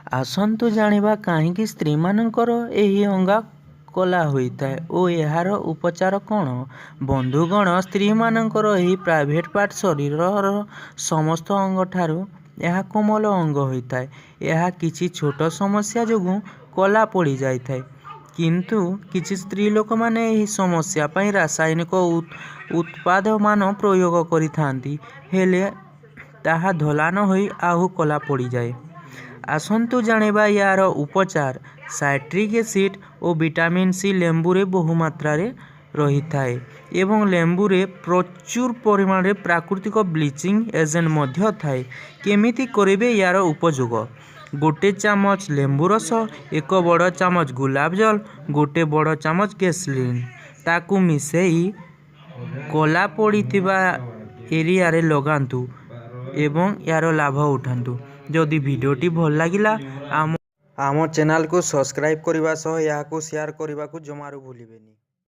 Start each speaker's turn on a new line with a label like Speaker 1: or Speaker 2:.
Speaker 1: ଆସନ୍ତୁ ଜାଣିବା କାହିଁକି ସ୍ତ୍ରୀମାନଙ୍କର ଏହି ଅଙ୍ଗ କଳା ହୋଇଥାଏ ଓ ଏହାର ଉପଚାର କ'ଣ। ବନ୍ଧୁଗଣ, ସ୍ତ୍ରୀମାନଙ୍କର ଏହି ପ୍ରାଇଭେଟ୍ ପାର୍ଟ ଶରୀରର ସମସ୍ତ ଅଙ୍ଗଠାରୁ ଏହା କୋମଳ ଅଙ୍ଗ ହୋଇଥାଏ। ଏହା କିଛି ଛୋଟ ସମସ୍ୟା ଯୋଗୁଁ କଳା ପଡ଼ିଯାଇଥାଏ। କିନ୍ତୁ କିଛି ସ୍ତ୍ରୀ ଲୋକମାନେ ଏହି ସମସ୍ୟା ପାଇଁ ରାସାୟନିକ ଉତ୍ପାଦମାନ ପ୍ରୟୋଗ କରିଥାନ୍ତି, ହେଲେ ତାହା ଧଳା ନ ହୋଇ ଆଉ କଳା ପଡ଼ିଯାଏ। ଆସନ୍ତୁ ଜାଣିବା ଏହାର ଉପଚାର। ସାଇଟ୍ରିକ୍ ଏସିଡ୍ ଓ ଭିଟାମିନ୍ ସି ଲେମ୍ବୁରେ ବହୁମାତ୍ରାରେ ରହିଥାଏ ଏବଂ ଲେମ୍ବୁରେ ପ୍ରଚୁର ପରିମାଣରେ ପ୍ରାକୃତିକ ବ୍ଲିଚିଂ ଏଜେଣ୍ଟ ମଧ୍ୟ ଥାଏ। କେମିତି କରିବେ ଏହାର ଉପଯୋଗ? 1 ଚାମଚ ଲେମ୍ବୁ ରସ, 1 ବଡ଼ ଚାମଚ ଗୋଲାପ ଜଳ, 1 ବଡ଼ ଚାମଚ ଗ୍ଲିସେରିନ୍, ତାକୁ ମିଶାଇ କଳା ପଡ଼ିଥିବା ଏରିଆରେ ଲଗାନ୍ତୁ ଏବଂ ଏହାର ଲାଭ ଉଠାନ୍ତୁ। ଯଦି ଭିଡ଼ିଓଟି ଭଲ ଲାଗିଲା, ଆମ ଚ୍ୟାନେଲକୁ ସବସ୍କ୍ରାଇବ୍ କରିବା ସହ ଏହାକୁ ସେୟାର କରିବାକୁ ଜମାରୁ ଭୁଲିବେନି।